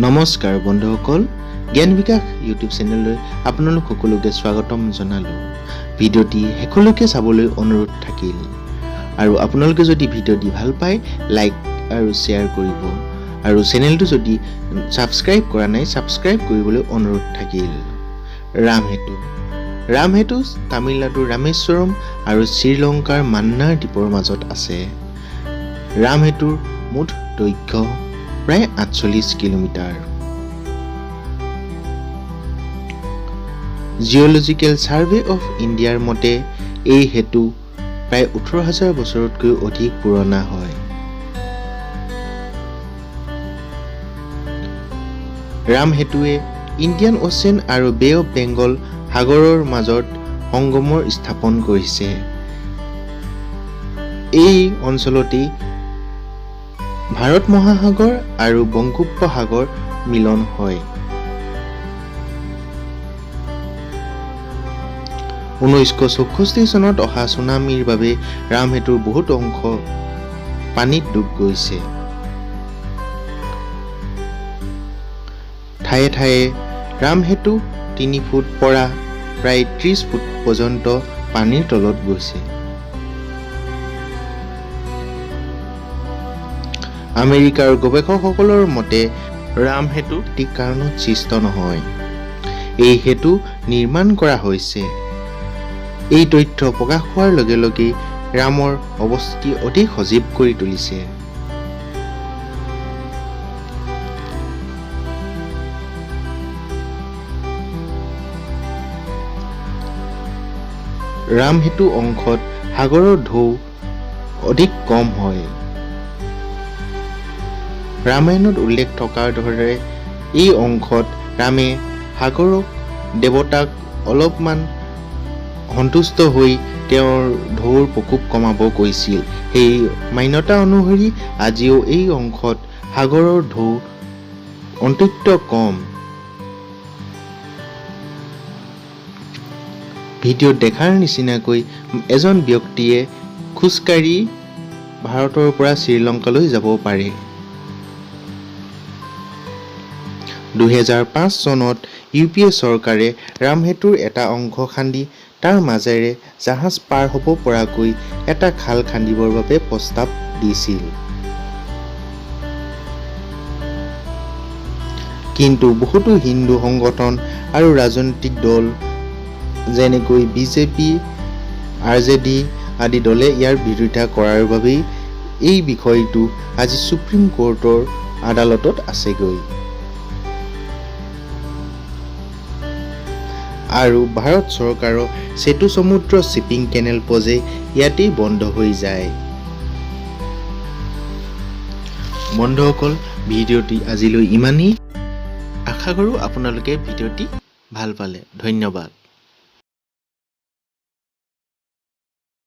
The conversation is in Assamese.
নমস্কাৰ বন্ধুসকল, জ্ঞান বিকাশ ইউটিউব চেনেললৈ আপোনালোক সকলোকে স্বাগতম জনালোঁ। ভিডিঅ'টি শেষলৈকে চাবলৈ অনুৰোধ থাকিল আৰু আপোনালোকে যদি ভিডিঅ'টি ভাল পায়, লাইক আৰু শ্বেয়াৰ কৰিব আৰু চেনেলটো যদি ছাবস্ক্ৰাইব কৰা নাই, ছাবস্ক্ৰাইব কৰিবলৈ অনুৰোধ থাকিল। ৰামসেতু। ৰামসেতু তামিলনাডুৰ ৰামেশ্বৰম আৰু শ্ৰীলংকাৰ মান্নাৰ দ্বীপৰ মাজত আছে। ৰামসেতুৰ মুঠ দৈৰ্ঘ্য প্ৰায় 48 কিলোমিটাৰ। জিঅ'লজিকেল ছাৰ্ভে অফ ইণ্ডিয়াৰ মতে এই সেতু প্ৰায় 18,000 বছৰতকৈ অধিক পুৰণা হয়। ৰামসেতুৱে ইণ্ডিয়ান অ'চেন আৰু বে অফ বেংগল সাগৰৰ মাজত সংগমৰ স্থাপন কৰিছে। এই অঞ্চলতেই ভাৰত মহাসাগৰ আৰু বংগোপসাগৰ মিলন হয়। 1964 চনত অহা চুনামীৰ বাবে ৰামসেতুৰ বহুত অংশ পানীত ডুব গৈছে। ঠায়ে ঠায়ে ৰামসেতু 3 ফুট পৰা প্ৰায় 30 ফুট পৰ্যন্ত পানীৰ তলত গৈছে। আমেৰিকাৰ গৱেষকসকলৰ মতে ৰামসেতু প্ৰাকৃতিক কাৰণত সৃষ্ট নহয়, এই সেতু নিৰ্মাণ কৰা হৈছে। এই তথ্য প্ৰকাশ হোৱাৰ লগে লগেই ৰামৰ অৱস্থিতি অধিক সজীৱ কৰি তুলিছে। ৰামসেতু অংশত সাগৰৰ ঢৌ অধিক কম হয়। ৰামায়ণত উল্লেখ থকাৰ দৰে এই অংশত ৰামে সাগৰক দেৱতাক অলপমান সন্তুষ্ট হৈ তেওঁৰ ঢৌৰ প্ৰকোপ কমাব কৈছিল। সেই মান্যতা অনুসৰি আজিও এই অংশত সাগৰৰ ঢৌ অত্যন্ত কম। ভিডিঅ'ত দেখাৰ নিচিনাকৈ এজন ব্যক্তিয়ে খোজকাঢ়ি ভাৰতৰ পৰা শ্ৰীলংকালৈ যাব পাৰে। 2005 চনত ইউ পি এ চৰকাৰে ৰামসেতুৰ এটা অংশ খান্দি তাৰ মাজেৰে জাহাজ পাৰ হ'ব পৰাকৈ এটা খাল খান্দিবৰ বাবে প্ৰস্তাৱ দিছিল। কিন্তু বহুতো হিন্দু সংগঠন আৰু ৰাজনৈতিক দল, যেনেকৈ বিজেপি, আৰজেডি আদি দলে ইয়াৰ বিৰোধিতা কৰাৰ বাবেই এই বিষয়টো আজি ছুপ্ৰিম কোৰ্টৰ আদালতত আছেগৈ আৰু ভাৰত চৰকাৰৰ সেতু সমুদ্ৰ শ্বিপিং কেনেল প্ৰজেক্ট ইয়াতেই বন্ধ হৈ যায়। বন্ধুসকল, ভিডিঅ'টি আজিলৈ ইমানেই। আশা কৰোঁ আপোনালোকে ভিডিঅ'টি ভাল পালে। ধন্যবাদ।